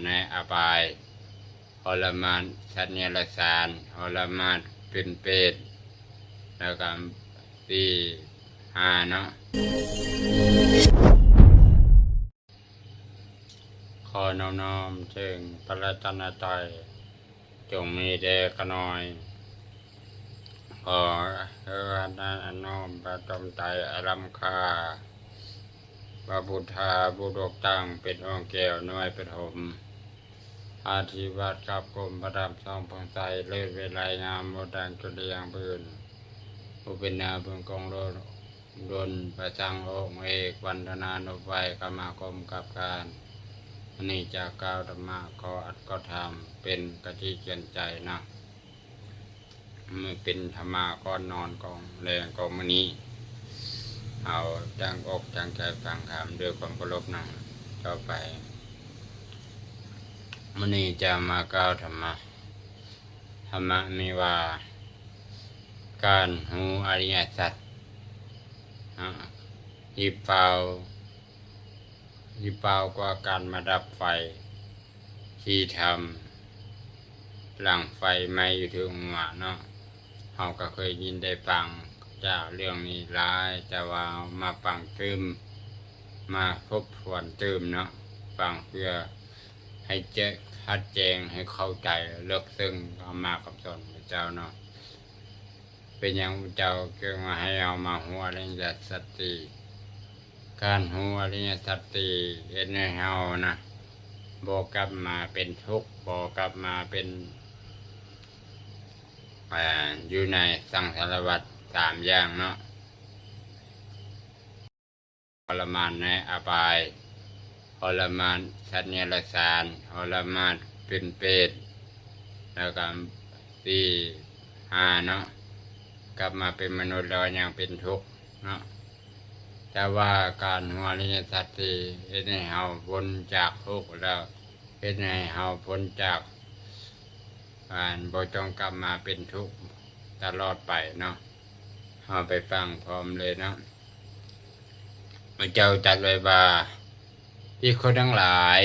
ໃນອະບາຍ, ທໍລະມານສັດເນຍລະສານ, ທໍລະມານເປັນເປດ, ແລ້ວກໍ ສີ່ ຫ້າ ເນາະ. ຂໍນ້ອມໆເຖິງພະລັດຕະນະໄຕ ຈົ່ງມີແດ່ຂ້ານ້ອຍ. ຂໍເອີນນ້ອມພະດົມໄຕອາລັງຄາ ພະພຸດທາບຸລຸດຕັ້ງເປັນອົງແກ້ວໜ່ວຍປະຖົມ ອາທິວາດກັບກົມປະດັບສອງເພິ່ງໃສ ເລີດເວໄລງາມບົນດັງຈຸລິຍັງບືນ ຜູ້ເປັນໜ້າເບື້ອງກອງໂລດ ດົນປະສັງອົງເອກ ວັນທະນານຸບໄວ ກຳມາຄົມກັບການ. ອັນນີ້ຈະກ່າວທຳມະ ຂໍອັດກໍທຳເປັນກະຕິກຽນໃຈເນາະ. ມື້ເປັນທຳມະກ່ອນນອນຂອງແລງຂອງມື້ນີ້ ເຮົາຕັ້ງອົກຕັ້ງໃຈຟັງທຳດ້ວຍຄວາມເຄົາລົບນຳຕໍ່ໄປ. ມື້ນີ້ຈະມາກ່າວທຳມະ ທຳມະມີວ່າ ການຮູ້ອະລິຍະສັດ ດີເປົ່າ ດີເປົ່າກວ່າການມາດັບໄຟທີ່ທຳຫຼັງໄຟໄໝ້ຢູ່ເທິງຫົວເນາະ. ເຮົາກໍເຄີຍຍິນໄດ້ຟັງຈາກເລື່ອງນີ້ຫຼາຍ, ແຕ່ວ່າເຮົາມາຟັງຕື່ມ, ມາທົບທວນຕື່ມເນາະ, ຟັງເພື່ອໃຫ້ແຈ້ງ, ຮັດແຈ້ງ, ໃຫ້ເຂົ້າໃຈເລິກເຊິ່ງຄຳມາຄຳສອນຂອງພະເຈົ້າເນາະ. ເປັນຫຍັງພະເຈົ້າຈຶ່ງໃຫ້ເຮົາມາຮູ້ອະລິຍະສັດສີ່? ການຮູ້ອະລິຍະສັດສີ່ເຮັດໃຫ້ເຮົານະ ບໍ່ກັບມາເປັນທຸກ, ບໍ່ກັບມາເປັນ ອ່າ ຢູ່ໃນສັງສາລະວັດສາມຢ່າງເນາະ. ທໍລະມານໃນອະບາຍ, ທໍລະມານສັດເນຍລະສານ, ທໍລະມານເປັນເປດ, ແລ້ວກໍ ສີ່ ຫ້າ ເນາະ, ກັບມາເປັນມະນຸດແລ້ວຍັງເປັນທຸກເນາະ. ແຕ່ວ່າການຮູ້ອະລິຍະສັດສີ່ເຮັດໃຫ້ເຮົາພົ້ນຈາກທຸກ ແລ້ວເຮັດໃຫ້ເຮົາພົ້ນຈາກ ການບໍ່ຕ້ອງກັບມາເປັນທຸກຕະຫຼອດໄປເນາະ. ເຮົາໄປຟັງພ້ອມເລີຍເນາະ. ພະເຈົ້າຕັດໄວ້ວ່າ ພິກຂຸທັງຫຼາຍ,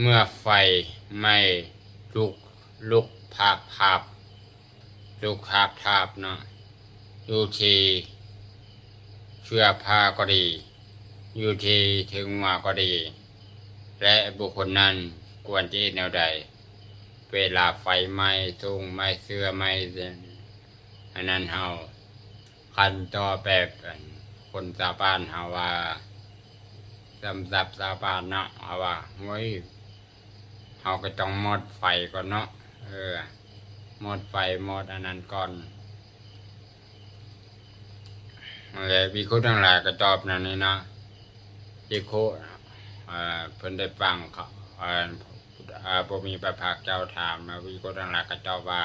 ເມື່ອໄຟໄໝ້ລຸກ, ລຸກພາບພາບ, ລຸກພາບພາບເນາະ, ຢູ່ທີ່ເສື້ອຜ້າກໍດີ, ຢູ່ທີ່ເທິງຫົວກໍດີ ແລະ ບຸກຄົນນັ້ນຄວນຈະເຮັດແນວໃດ ເວລາໄຟໄໝ້ ໂສ້ງໄໝ້ ເສື້ອໄໝ້ ອັນນັ້ນເຮົາ ຄັນຕໍ່ແບບ ອັນ ຄົນຊາວບ້ານເຮົາວ່າ ສຳລັບຊາວບ້ານເນາະ ເຮົາວ່າ ໂອ້ຍ ເຮົາກໍຕ້ອງໝົດໄຟກ່ອນເນາະ, ເອີ ໝົດໄຟໝົດອັນນັ້ນກ່ອນ. ແລະ ພິກຂຸທັງຫຼາຍກໍຕອບແນວນີ້ເນາະ. ພິກຂຸ ເອີ ເພິ່ນໄດ້ຟັງ ເອີ ເອີ ຜູ້ມີພະພາກເຈົ້າຖາມມາ, ພິກຂຸທັງຫຼາຍກໍຕອບວ່າ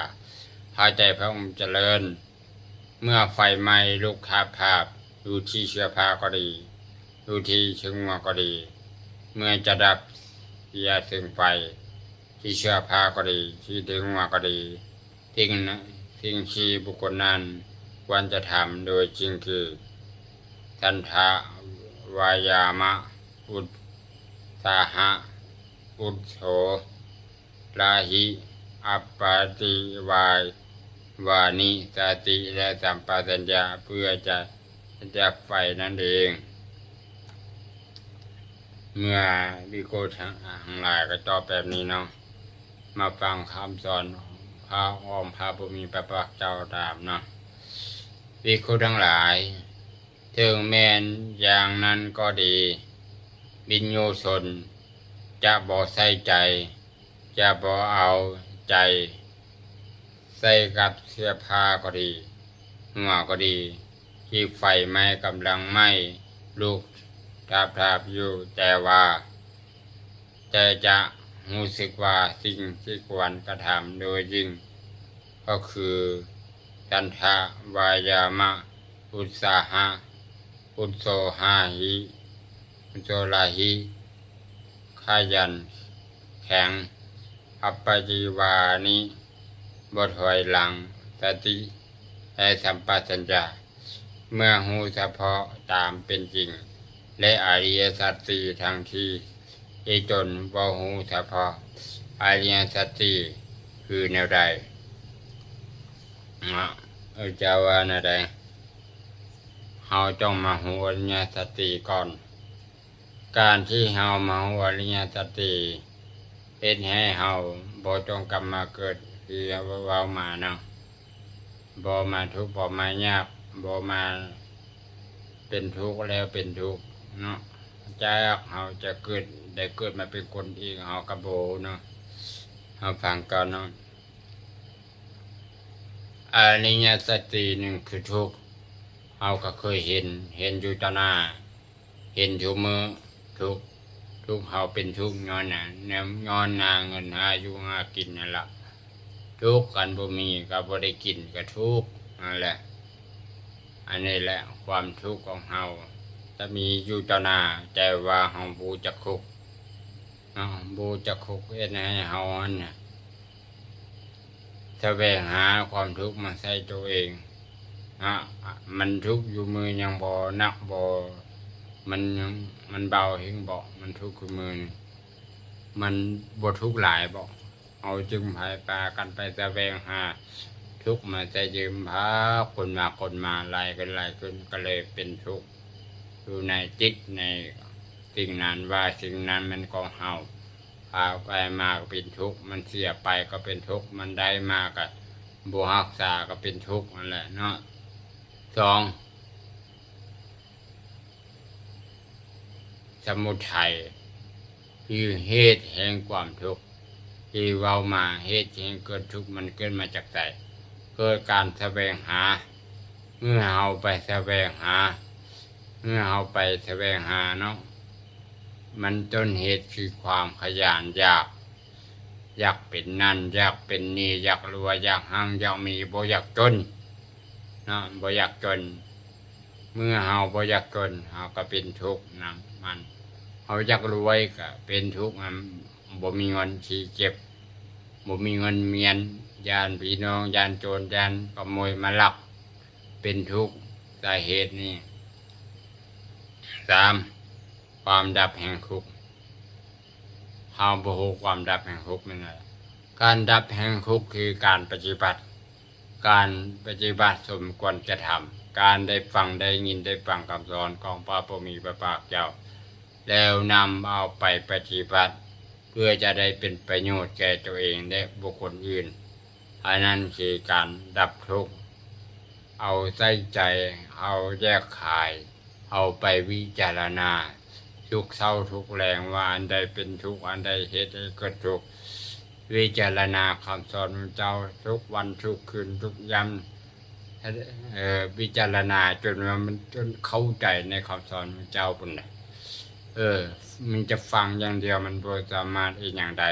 ພະເຈົ້າ ພະອົງຈະເລີນ, ເມື່ອໄຟໄໝ້ລຸກພາບພາບ ຢູ່ທີ່ເສື້ອຜ້າກໍດີ, ຢູ່ທີ່ເທິງຫົວກໍດີ, ເມື່ອຈະດັບເສຍເຊິ່ງໄຟ ທີ່ເສື້ອຜ້າກໍດີ, ທີ່ເທິງຫົວກໍດີ, ສິ່ງ ສິ່ງທີ່ບຸກຄົນນັ້ນຄວນຈະທຳໂດຍຈິງຄື ສັນທະວາຍາມະ ອຸດສາຫະ ອຸດໂສລາຫິ ອັບປະຕິວາຍ ວານິ ສະຕິ ແລະ ສຳປະຊັນຍະ ເພື່ອຈະດັບໄຟນັ້ນເອງ. ເມື່ອພິກຂຸທັງ ທັງຫຼາຍກໍຕອບແບບນີ້ເນາະ, ມາຟັງຄຳສອນພະ ຂອງພະຜູ້ມີພະພາກເຈົ້າຕາມເນາະ. ພິກຂຸທັງຫຼາຍ, ເຖິງແມ່ນຢ່າງນັ້ນກໍດີ, ວິນຍູຊົນຈະບໍ່ໃສ່ໃຈ, ຈະບໍ່ເອົາໃຈໃສ່ກັບເສື້ອຜ້າກໍດີ, ຫົວກໍດີ, ທີ່ໄຟໄໝ້ກຳລັງໄໝ້ລຸກທາບໆຢູ່, ແຕ່ວ່າ ແຕ່ຈະຮູ້ສຶກວ່າສິ່ງທີ່ຄວນກະທຳໂດຍຍິ່ງກໍຄື ສັນທະວາຍາມະ ອຸດສາຫະ ອຸດໂສຫາຫິ ອຸດໂສລາຫິ ຂະຫຍັນແຂງ ອັບປະຕິວານິ ບໍ່ຖອຍຫຼັງ ສະຕິ ແລະ ສຳປະຊັນຍະ ເມື່ອຮູ້ສະເພາະຕາມເປັນຈິງ ແລະ ອະລິຍະສັດສີ່ທັງສີ່ ທີ່ຕົນບໍ່ຮູ້ສະເພາະອະລິຍະສັດສີ່ຄືແນວໃດເນາະ. ເອີ ຈະວ່າແນວໃດ? ເຮົາຕ້ອງມາຮູ້ອະລິຍະສັດສີ່ກ່ອນ. ການທີ່ເຮົາມາຮູ້ອະລິຍະສັດສີ່ ເຮັດໃຫ້ເຮົາບໍ່ຕ້ອງກັບມາເກີດ ຄືເວົ້າມາເນາະ, ບໍ່ມາທຸກ ບໍ່ມາຍາກ ບໍ່ມາເປັນທຸກແລ້ວເປັນທຸກເນາະ. ຈາກເຮົາຈະເກີດ ໄດ້ເກີດມາເປັນຄົນອີກ ເຮົາກໍບໍ່ຮູ້ເນາະ. ເຮົາຟັງກ່ອນເນາະ. ອະລິຍະສັດສີ່ ໜຶ່ງຄືທຸກ, ເຮົາກໍເຄີຍເຫັນ ເຫັນຢູ່ຕໍ່ໜ້າ ເຫັນທຸກມື້ ທຸກ ທຸກ ເຮົາເປັນທຸກຍ້ອນຫຍັງ? ຍ້ອນໜ້າເງິນຫາຢູ່ຫາກິນນັ້ນລະ. ທຸກ ຄັນບໍ່ມີກໍບໍ່ໄດ້ກິນ ກໍທຸກນັ້ນແຫຼະ. ອັນນີ້ແຫຼະຄວາມທຸກຂອງເຮົາ ຈະມີຢູ່ຕໍ່ໜ້າ ແຕ່ວ່າເຮົາບໍ່ຈັກຄຸກເນາະ, ບໍ່ຈັກຄຸກ ເຮັດໃຫ້ເຮົາຫັ້ນນະ ສະແຫວງຫາຄວາມທຸກມາໃສ່ໂຕເອງເນາະ. ມັນທຸກຢູ່ມື້ຍັງບໍ່ໜັກບໍ່ ມັນຍັງ ມັນເບົາເຮງບໍ່? ມັນທຸກຢູ່ມື້ນີ້ ມັນບໍ່ທຸກຫຼາຍບໍ່? ເຮົາຈຶ່ງໃຫ້ພາກັນໄປສະແຫວງຫາທຸກມາໃສ່ຢືມພາຄົນມາຄົນມາ ຫຼາຍຂຶ້ນຫຼາຍຂຶ້ນ ກໍເລີຍເປັນທຸກຢູ່ໃນຈິດໃນສິ່ງນັ້ນ ວ່າສິ່ງນັ້ນແມ່ນຂອງເຮົາ. ພາໄປມາກໍເປັນທຸກ, ມັນເສຍໄປກໍເປັນທຸກ, ມັນໄດ້ມາກໍບໍ່ຮັກສາກໍເປັນທຸກນັ້ນແຫຼະເນາະ. ສອງ ສະມຸໄທ ຄືເຫດແຫ່ງຄວາມທຸກ ທີ່ເວົ້າມາ ເຫດແຫ່ງເກີດທຸກ ມັນເກີດມາຈາກໃສ? ເກີດການສະແຫວງຫາ. ເມື່ອເຮົາໄປສະແຫວງຫາ ເມື່ອເຮົາໄປສະແຫວງຫາເນາະ ມັນຕົ້ນເຫດຄືຄວາມຂະຫຍານຢາກ ຢາກເປັນນັ້ນ ຢາກເປັນນີ້ ຢາກລວຍ ຢາກຮັ່ງ ຢາກມີ ບໍ່ຢາກຈົນເນາະ ບໍ່ຢາກຈົນ. ເມື່ອເຮົາບໍ່ຢາກຈົນ ເຮົາກໍເປັນທຸກນຳມັນ. ເຮົາຢາກລວຍກໍເປັນທຸກນຳ ບໍ່ມີເງິນຂີ້ເຈັບ ບໍ່ມີເງິນມຽນ ຢ້ານພີ່ນ້ອງ ຢ້ານໂຈນ ຢ້ານຂະໂມຍມາລັກ ເປັນທຸກ ສາເຫດນີ້. ສາມ ຄວາມດັບແຫ່ງທຸກ ເຮົາບໍ່ຮູ້ຄວາມດັບແຫ່ງທຸກແມ່ນຫຍັງ. ການດັບແຫ່ງທຸກຄືການປະຕິບັດ ການປະຕິບັດສົມຄວນຈະທຳ ການໄດ້ຟັງໄດ້ຍິນໄດ້ຟັງຄຳສອນຂອງພະຜູ້ມີພະພາກເຈົ້າ ແລ້ວນຳເອົາໄປປະຕິບັດ ເພື່ອຈະໄດ້ເປັນປະໂຫຍດແກ່ຕົວເອງ ແລະ ບຸກຄົນອື່ນ. ອັນນັ້ນຄືການດັບທຸກ ເອົາໃສ່ໃຈ ເອົາແຍກຂາຍ ເອົາໄປວິຈາລະນາທຸກເຊົ້າທຸກແລງ ວ່າອັນໃດເປັນທຸກ ອັນໃດເຮັດໃຫ້ເກີດທຸກ. ວິຈາລະນາຄຳສອນຂອງເຈົ້າທຸກວັນທຸກຄືນທຸກຍາມ ເອີ ວິຈາລະນາຈົນວ່າມັນ ຈົນເຂົ້າໃຈໃນຄຳສອນຂອງເຈົ້າພຸ້ນນະ. ເອີ ມັນຈະຟັງຢ່າງດຽວ ມັນບໍ່ສາມາດເຮັດຫຍັງໄດ້.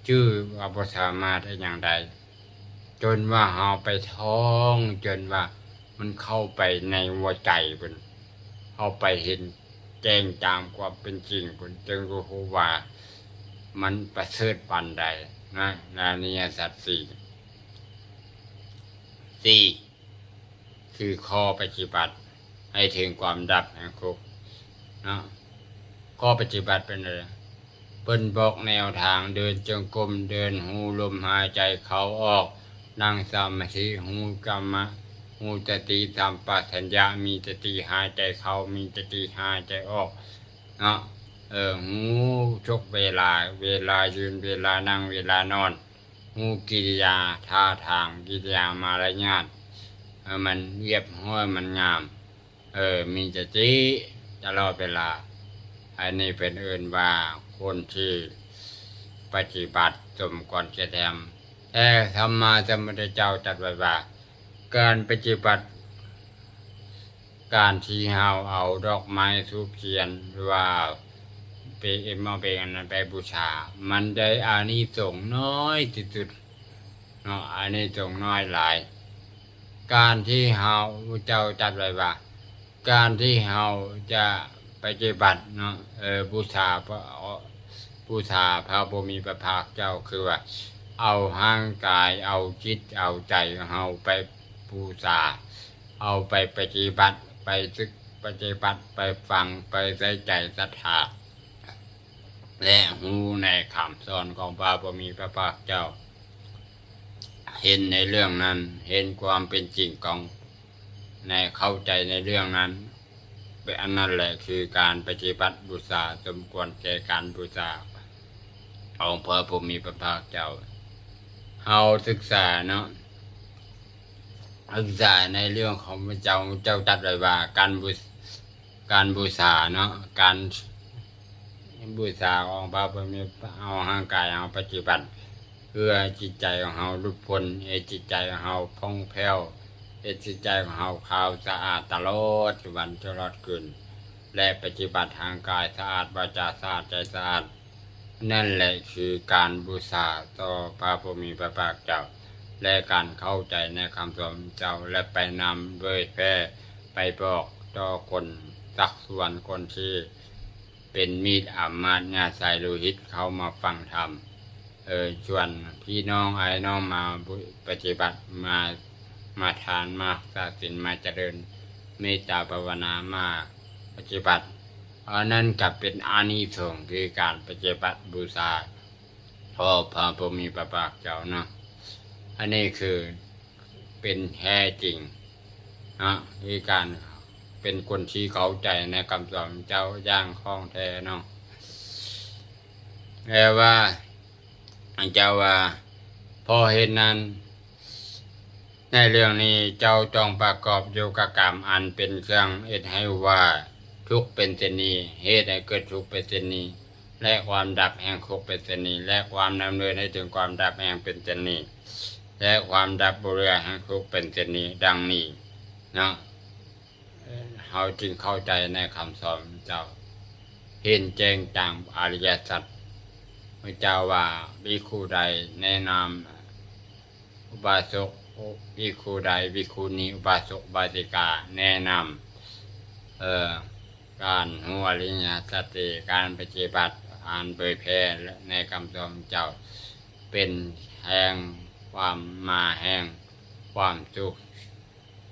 ຈື່ວ່າບໍ່ສາມາດເຮັດຫຍັງໄດ້ ຈົນວ່າເຮົາໄປທ່ອງ ຈົນວ່າມັນເຂົ້າໄປໃນຫົວໃຈເພິ່ນ ເຮົາໄປເຫັນແຈ້ງຕາມຄວາມເປັນຈິງເພິ່ນ ຈຶ່ງຮູ້ວ່າມັນປະເສີດປານໃດນະ ໃນອະລິຍະສັດສີ່. ສີ່ ຄືຂໍ້ປະຕິບັດໃຫ້ເຖິງຄວາມດັບແຫ່ງທຸກເນາະ. ຂໍ້ປະຕິບັດເປັນແນວໃດ? ເພິ່ນບອກແນວທາງ ເດີນຈົງກົມ ເດີນຮູ້ລົມຫາຍໃຈເຂົ້າອອກ ນັ່ງສະມາທິ ຮູ້ກຳມະ ຮູ້ສະຕິສຳປະຊັນຍະ ມີສະຕິຫາຍໃຈເຂົ້າ ມີສະຕິຫາຍໃຈອອກເນາະ. ເອີ ຮູ້ທຸກເວລາ ເວລາຢືນ ເວລານັ່ງ ເວລານອນ ຮູ້ກິລິຍາທ່າທາງ ກິລິຍາມາລະຍາດ ໃຫ້ມັນຮຽບຮ້ອຍ ມັນງາມ ເອີ ມີສະຕິຕະຫຼອດເວລາ. ອັນນີ້ເພິ່ນເອີ້ນວ່າຄົນທີ່ປະຕິບັດສົມຄວນຈະທຳ. ແຕ່ສຳມາສຳພຸດທະເຈົ້າຕັດໄວ້ວ່າ ການປະຕິບັດ ການທີ່ເຮົາເອົາດອກໄມ້ທູບທຽນ ຫຼືວ່າເປັນ ເອົາເປັນອັນນັ້ນໄປບູຊາ ມັນໄດ້ອານິສົງນ້ອຍທີ່ສຸດເນາະ ອານິສົງນ້ອຍຫຼາຍ. ການທີ່ເຮົາ ພະເຈົ້າຕັດໄວ້ວ່າ ການທີ່ເຮົາຈະປະຕິບັດເນາະ ເອີ ບູຊາ ເອີ ບູຊາພະຜູ້ມີພະພາກເຈົ້າ ຄືວ່າເອົາຮ່າງກາຍ ເອົາຈິດ ເອົາໃຈເຮົາໄປບູຊາ ເອົາໄປປະຕິບັດ ໄປສຶກ ປະຕິບັດ ໄປຟັງ ໄປໃສ່ໃຈສັດທາ ແລະ ຮູ້ໃນຄຳສອນຂອງພະຜູ້ມີພະພາກເຈົ້າ, ເຫັນໃນເລື່ອງນັ້ນ, ເຫັນຄວາມເປັນຈິງຂອງ ໃນເຂົ້າໃຈໃນເລື່ອງນັ້ນ, ອັນນັ້ນແຫຼະຄືການປະຕິບັດບູຊາ, ສົມຄວນແກ່ການບູຊາຂອງພະຜູ້ມີພະພາກເຈົ້າ. ເຮົາສຶກສາເນາະ, ສຶກສາໃນເລື່ອງຂອງພະເຈົ້າ, ເຈົ້າຕັດໄວ້ວ່າການບູ ການບູຊາເນາະ, ການບູຊາຂອງພະຜູ້ມີ ເອົາຮ່າງກາຍເຮົາປະຕິບັດ ເພື່ອໃຫ້ຈິດໃຈຂອງເຮົາຫຼຸດພົ້ນ, ໃຫ້ຈິດໃຈຂອງເຮົາຜ່ອງແຜ້ວ, ເຮັດຈິດໃຈຂອງເຮົາຂາວສະອາດຕະຫຼອດວັນຕະຫຼອດຄືນ ແລະ ປະຕິບັດຮ່າງກາຍສະອາດ, ວາຈາສະອາດ, ໃຈສະອາດ. ນັ້ນແຫຼະຄືການບູຊາຕໍ່ພະຜູ້ມີພະພາກເຈົ້າ ແລະ ການເຂົ້າໃຈໃນຄຳສອນເຈົ້າ ແລະ ໄປນຳເຜີຍແຜ່ ໄປບອກຕໍ່ຄົນ, ຊັກຊວນຄົນທີ່ເປັນມິດອາມາດຍາດສາຍໂລຫິດເຂົ້າມາຟັງທຳ. ເອີ ຊວນພີ່ນ້ອງອ້າຍນ້ອງມາບຸ ປະຕິບັດ, ມາ ມາທານ, ມາຮັກສາສິນ, ມາຈະເລີນເມດຕາພາວະນາ, ມາປະຕິບັດ. ອັນນັ້ນກໍເປັນອານິສົງ ຄືການປະຕິບັດບູຊາຕໍ່ພະຜູ້ມີພະພາກເຈົ້າເນາະ. ອັນນີ້ຄືເປັນແທ້ຈິງເນາະ, ຄືການເປັນຄົນທີ່ເຂົ້າໃຈໃນຄຳສອນເຈົ້າຢ່າງຂອງແທ້ເນາະ. ແລະວ່າ ເຈົ້າວ່າ, ເພາະເຫດນັ້ນ, ໃນເລື່ອງນີ້ເຈົ້າຕ້ອງປະກອບຢູ່ກັບກຳອັນເປັນເຄື່ອງເຮັດໃຫ້ຮູ້ວ່າ ທຸກເປັນເຊັ່ນນີ້, ເຫດໃຫ້ເກີດທຸກເປັນເຊັ່ນນີ້ ແລະ ຄວາມດັບແຫ່ງທຸກເປັນເຊັ່ນນີ້ ແລະ ຄວາມດຳເນີນໃຫ້ເຖິງຄວາມດັບແຫ່ງເປັນເຊັ່ນນີ້ ແລະ ຄວາມດັບບໍ່ເຫຼືອແຫ່ງທຸກເປັນເຊັ່ນນີ້, ດັ່ງນີ້ເນາະ. ເຮົາຈຶ່ງເຂົ້າໃຈໃນຄຳສອນຂອງເຈົ້າ, ເຫັນແຈ້ງຕາມອະລິຍະສັດ. ພະເຈົ້າວ່າ, ພິກຂຸໃດແນະນຳອຸບາສົກ, ພິກຂຸໃດ, ພິກຂຸນີ, ອຸບາສົກ, ອຸບາສິກາ ແນະນຳ ເອີ ການຮູ້ອະລິຍະສັດສີ່, ການປະຕິບັດ, ການເຜີຍແຜ່ໃນຄຳສອນຂອງເຈົ້າ ເປັນແຫ່ງຄວາມມາແຫ່ງຄວາມສຸກ,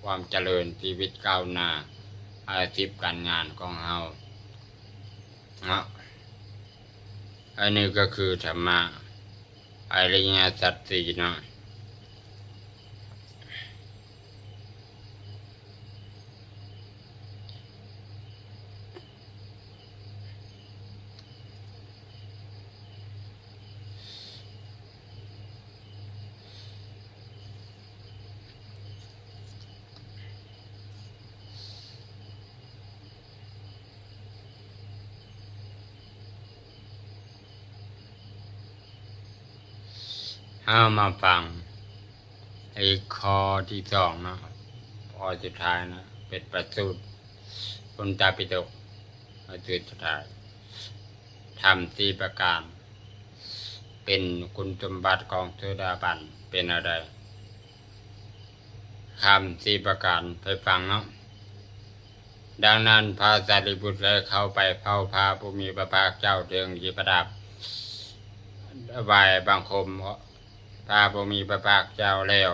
ຄວາມຈະເລີນ, ຊີວິດກ້າວໜ້າ, ອາຊີບການງານຂອງເຮົາເນາະ. ອັນນີ້ກໍຄືທຳມະອະລິຍະສັດສີ່ເນາະ. ເຮົາມາຟັງອີກຂໍ້ທີສອງເນາະ, ຂໍ້ສຸດທ້າຍນະ, ເປັນປະສູດ ຄຸນຕາປິດົກ ຂໍ້ສຸດທ້າຍ. ທຳສີ່ປະການ ເປັນຄຸນສົມບັດຂອງໂສດາບັນ ເປັນແນວໃດ? ຄຳສີ່ປະການ ໄປຟັງເນາະ. ດັ່ງນັ້ນ ພະສາລີບຸດໄດ້ເຂົ້າໄປເຝົ້າພະຜູ້ມີພະພາກເຈົ້າ ເຖິງທີ່ປະທັບ ໄຫວ້ບັງຄົມພະຜູ້ມີພະພາກເຈົ້າແລ້ວ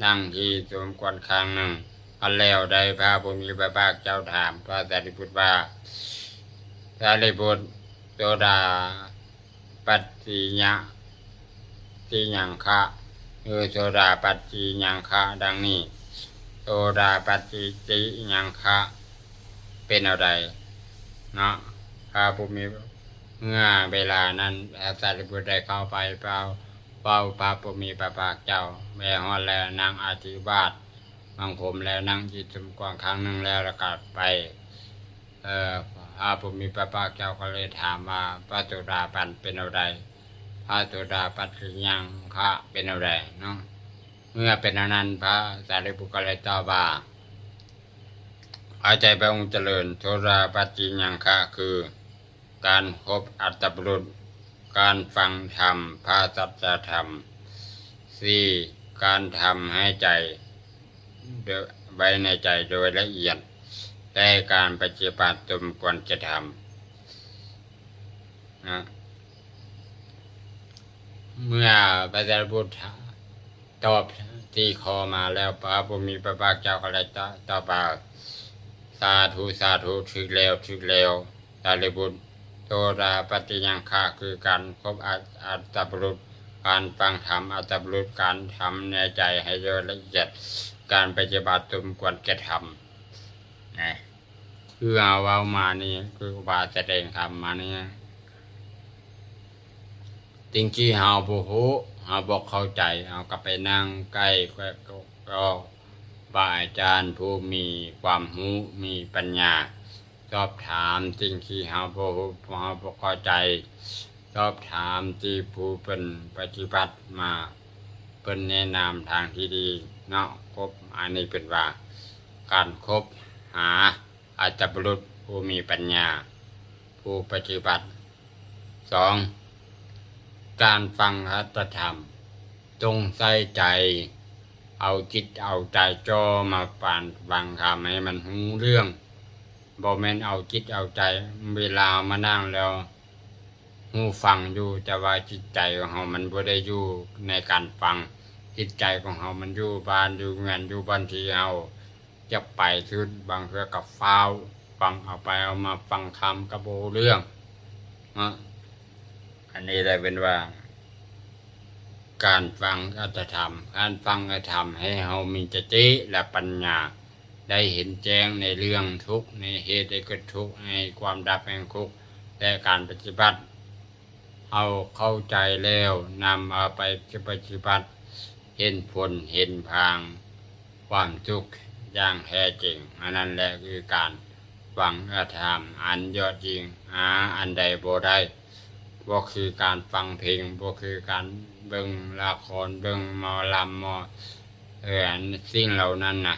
ນັ່ງທີ່ສົມຄວນຄັ້ງໜຶ່ງ. ອັນແລ້ວໄດ້ ພະຜູ້ມີພະພາກເຈົ້າຖາມພະສາລີບຸດວ່າ, ສາລີບຸດ, ໂສດາ ປັດຕິຍະຕິຍັງຄະ ຫຼື ໂສດາປັດຕິຍັງຄະ ດັ່ງນີ້. ໂສດາປັດຕິຕິຍັງຄະ ເປັນແນວໃດເນາະ? ພະຜູ້ມີ ເມື່ອເວລານັ້ນ ພະສາລີບຸດໄດ້ເຂົ້າໄປເຝົ້າ ເຝົ້າພະຜູ້ມີພະພາກເຈົ້າ ແລະ ຮອດແລ້ວນັ່ງອະທິວາດບັງຄົມ ແລ້ວນັ່ງຈິດສົມຄວາມຄັ້ງໜຶ່ງແລ້ວ ແລ້ວກໍໄປ ເອີ ພະຜູ້ມີພະພາກເຈົ້າກໍເລີຍຖາມວ່າ ພະໂສດາບັນເປັນແນວໃດ? ພະໂສດາປັດຕິຍັງຄະເປັນແນວໃດເນາະ? ເມື່ອເປັນແນວນັ້ນ ພະສາລີບຸດກໍເລີຍຕອບວ່າ ຂ້າແດ່ພະອົງຈະເລີນ, ໂສດາປັດຕິຍັງຄະຄື ການຄົບອັດຕະບຸລຸດ, ການຟັງທຳ ພະສັດຈະທຳ, ສີ່ ການທຳໃຫ້ໃຈ ໄວ້ໃນໃຈໂດຍລະອຽດ ແລະ ການປະຕິບັດສົມຄວນຈະທຳນະ. ເມື່ອພະສາລີບຸດຕອບສີ່ຂໍ້ມາແລ້ວ ພະຜູ້ມີພະພາກເຈົ້າກໍໄດ້ຕອບວ່າ, ສາທຸ ສາທຸ ຖືກແລ້ວ ຖືກແລ້ວ ສາລີບຸດ ໂສດາປັດຕິຍັງຄະ ຄືການຄົບອັດຕະບຸລຸດ ການຟັງທຳອັດຕະບຸລຸດ ການທຳໃນໃຈໃຫ້ລະອຽດ ການປະຕິບັດສົມຄວນແກ່ທຳ ນະ ຄືເຮົາເວົ້າມານີ້ ຄືວ່າສະແດງທຳມານີ້ ສິ່ງທີ່ເຮົາບໍ່ຮູ້ ເຮົາບໍ່ເຂົ້າໃຈ ເຮົາກໍໄປນັ່ງໃກ້ ກໍ ກໍ ກໍ ບາອາຈານຜູ້ມີຄວາມຮູ້ ມີປັນຍາ ສອບຖາມສິ່ງທີ່ເຮົາບໍ່ຮູ້ ເຮົາບໍ່ເຂົ້າໃຈ ສອບຖາມທີ່ຜູ້ເພິ່ນປະຕິບັດມາ ເພິ່ນແນະນຳທາງທີ່ດີເນາະ. ຄົບ ອັນນີ້ເພິ່ນວ່າ ການຄົບຫາອັດຕະບຸລຸດຜູ້ມີປັນຍາ ຜູ້ປະຕິບັດ. ສອງ ການຟັງອັດຕະທຳ ຈົ່ງໃສ່ໃຈ ເອົາຈິດເອົາໃຈຈ່ອມາຟັງ ຟັງທຳໃຫ້ມັນຮູ້ເລື່ອງ. ບໍ່ແມ່ນເອົາຈິດເອົາໃຈ ເວລາເຮົາມານັ່ງແລ້ວ ຮູ້ຟັງຢູ່ ແຕ່ວ່າຈິດໃຈຂອງເຮົາມັນບໍ່ໄດ້ຢູ່ໃນການຟັງ ຈິດໃຈຂອງເຮົາມັນຢູ່ບ້ານຢູ່ເຮືອນ ຢູ່ບ່ອນທີ່ເຮົາຢາກໄປສຸດ ບາງເທື່ອກໍຟ້າວຟັງ ເອົາໄປເອົາມາຟັງທຳກໍບໍ່ຮູ້ເລື່ອງເນາະ. ອັນນີ້ແຫຼະເພິ່ນວ່າ ການຟັງອັດຕະທຳ ການຟັງອັດຕະທຳໃຫ້ເຮົາມີສະຕິ ແລະ ປັນຍາ ໄດ້ເຫັນແຈ້ງໃນເລື່ອງທຸກ ໃນເຫດໃຫ້ເກີດທຸກ ໃນຄວາມດັບແຫ່ງທຸກ ແລະ ການປະຕິບັດ ເຮົາເຂົ້າໃຈແລ້ວ ນຳເອົາໄປປະຕິບັດ ເຫັນຜົນເຫັນທາງຄວາມສຸກຢ່າງແທ້ຈິງ. ອັນນັ້ນແຫຼະຄືການຟັງອັດຕະທຳອັນຍອດຍິ່ງ ຫາອັນໃດບໍ່ໄດ້ ບໍ່ຄືການຟັງເພງ ບໍ່ຄືການເບິ່ງລະຄອນ ເບິ່ງໝໍລຳ ໝໍ ເອີ ອັນສິ່ງເຫຼົ່ານັ້ນນະ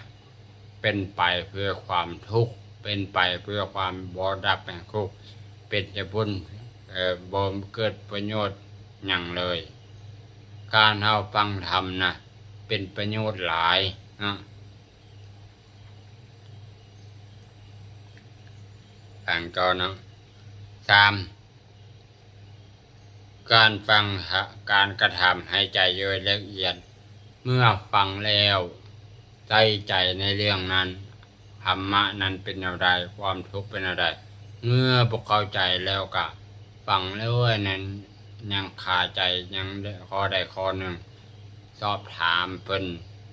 ເປັນໄປເພື່ອຄວາມທຸກ ເປັນໄປເພື່ອຄວາມບໍ່ດັບແຫ່ງທຸກ ເປັນແຕ່ບຸນ ເອີ ບໍ່ເກີດປະໂຫຍດຫຍັງເລີຍ. ການເຮົາຟັງທຳນະ ເປັນປະໂຫຍດຫຼາຍເນາະ. ຟັງຕໍ່ເນາະ. ສາມ ການຟັງ ການກະທຳໃຫ້ໃຈໂດຍລະອຽດ ເມື່ອຟັງແລ້ວໃສ່ໃຈໃນເລື່ອງນັ້ນ ທຳມະນັ້ນເປັນແນວໃດ ຄວາມທຸກເປັນແນວໃດ. ເມື່ອບໍ່ເຂົ້າໃຈແລ້ວກະຟັງແລ້ວນັ້ນຍັງຄາໃຈ ຍັງຂໍ້ໃດຂໍ້ໜຶ່ງ ສອບຖາມເພິ່ນ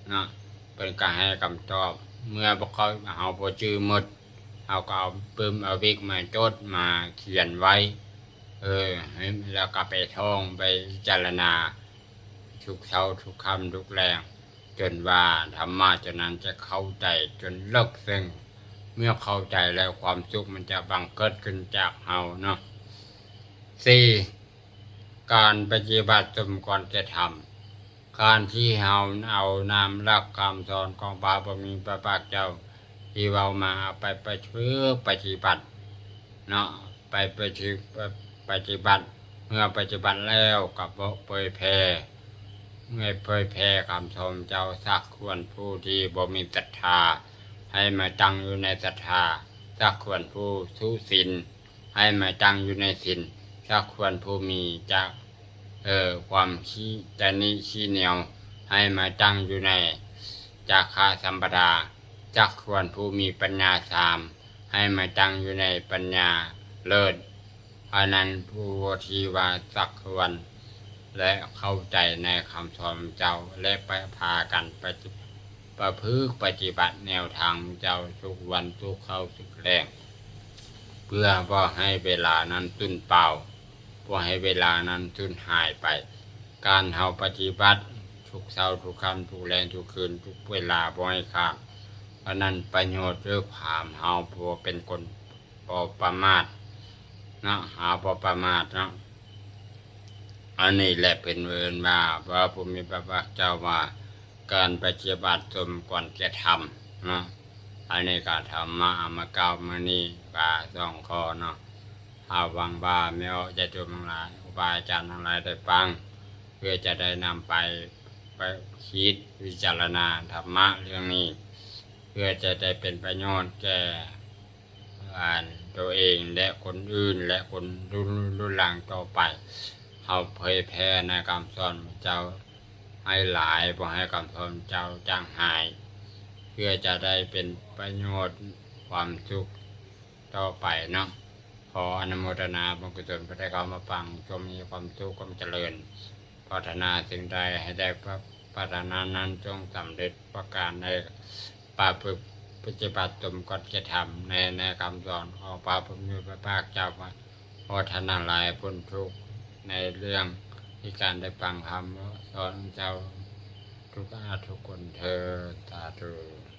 ເນາະ ເພິ່ນກະໃຫ້ຄຳຕອບ. ເມື່ອບໍ່ເຂົ້າ ເຮົາບໍ່ຈື່ໝົດ ເຮົາກໍເອົາປຶ້ມເອົາວິກມາຈົດມາຂຽນໄວ້ ເອີ ແລ້ວກໍໄປທ່ອງໄປພິຈາລະນາທຸກເຊົ້າທຸກຄ່ຳທຸກແລງ ຈົນວ່າທຳມະຕົວນັ້ນຈະເຂົ້າໃຈຈົນເລິກເຊິ່ງ. ເມື່ອເຂົ້າໃຈແລ້ວ ຄວາມສຸກມັນຈະບັງເກີດຂຶ້ນຈາກເຮົາເນາະ. ສີ່ ການປະຕິບັດສົມຄວນແກ່ທຳ ການທີ່ເຮົາເອົານຳຫຼັກຄຳສອນຂອງພະຜູ້ມີພະພາກເຈົ້າທີ່ເວົ້າມາ ເອົາໄປປະພຶກປະຕິບັດເນາະ ໄປປະພຶກປະ ປະຕິບັດ. ເມື່ອປະຕິບັດແລ້ວກໍເຜີຍແຜ່ ເມື່ອເຜີຍແຜ່ຄຳສອນເຈົ້າ ຊັກຊວນຜູ້ທີ່ບໍ່ມີສັດທາໃຫ້ມາຕັ້ງຢູ່ໃນສັດທາ, ຊັກຊວນຜູ້ທຸສິນ ໃຫ້ມາຕັ້ງຢູ່ໃນສິນ, ຊັກຊວນຜູ້ມີຈະ ເອີ ຄວາມຂີ້ຕະໜິຂີ້ໜຽວ ໃຫ້ມາຕັ້ງຢູ່ໃນຈາຄະສຳປະດາ, ຊັກຊວນຜູ້ມີປັນຍາສາມ ໃຫ້ມາຕັ້ງຢູ່ໃນປັນຍາເລີດ. ອັນນັ້ນຜູ້ທີ່ວ່າຊັກຊວນ ແລະ ເຂົ້າໃຈໃນຄຳສອນຂອງເຈົ້າ ແລະ ໄປພາກັນປະ ປະພຶກປະຕິບັດແນວທາງຂອງເຈົ້າທຸກວັນທຸກເຊົ້າທຸກແລງ ເພື່ອບໍ່ໃຫ້ເວລານັ້ນສູນເປົ່າ, ບໍ່ໃຫ້ເວລານັ້ນສູນຫາຍໄປ. ການເຮົາປະຕິບັດທຸກເຊົ້າທຸກຄ່ຳທຸກແລງທຸກຄືນທຸກເວລາບໍ່ໃຫ້ຂາດ, ອັນນັ້ນປະໂຫຍດດ້ວຍຄວາມເຮົາບໍ່ເປັນຄົນບໍ່ປະໝາດເນາະ, ເຮົາບໍ່ປະໝາດເນາະ. ອັນນີ້ແຫຼະເພິ່ນເອີ້ນວ່າ ພະຜູ້ມີພະພາກເຈົ້າວ່າ ການປະຕິບັດສົມຄວນແກ່ທຳເນາະ. ອັນນີ້ກໍທຳມະເອົາມາກ່າວມື້ນີ້ວ່າສອງຂໍ້ເນາະ. ເຮົາຫວັງວ່າແມ່ອອກຍາດໂຍມທັງຫຼາຍ ຄູບາອາຈານທັງຫຼາຍໄດ້ຟັງ ເພື່ອຈະໄດ້ນຳໄປ ໄປຄິດວິຈາລະນາທຳມະເລື່ອງນີ້ ເພື່ອຈະໄດ້ເປັນປະໂຫຍດແກ່ ອັນໂຕເອງ ແລະ ຄົນອື່ນ ແລະ ຄົນລຸ້ນ ລຸ້ນຫຼັງຕໍ່ໄປ. ເຮົາເຜີຍແຜ່ໃນຄຳສອນຂອງເຈົ້າໃຫ້ຫຼາຍ, ບໍ່ໃຫ້ຄຳສອນເຈົ້າຈາງຫາຍ, ເພື່ອຈະໄດ້ເປັນປະໂຫຍດ ຄວາມສຸກຕໍ່ໄປເນາະ. ຂໍອະນຸໂມທະນາບຸນກຸສົນ ຜູ້ໄດ້ເຂົ້າມາຟັງ ຈົ່ງມີຄວາມສຸກຄວາມຈະເລີນ ປາດຖະໜາສິ່ງໃດໃຫ້ໄດ້ປາດຖະໜານັ້ນ ຈົ່ງສຳເລັດປະການໃນປະພຶດປະຕິບັດ ສົມກັບຈະທຳໃນ ໃນຄຳສອນຂອງພະຜູ້ມີພະພາກເຈົ້າ. ຂໍທ່ານທັງຫຼາຍພົ້ນທຸກໃນເລື່ອງທີ່ທ່ານໄດ້ຟັງຄຳສອນເຈົ້າທຸກທ່ານທຸກຄົນເທີ້ນ ສາທຸ.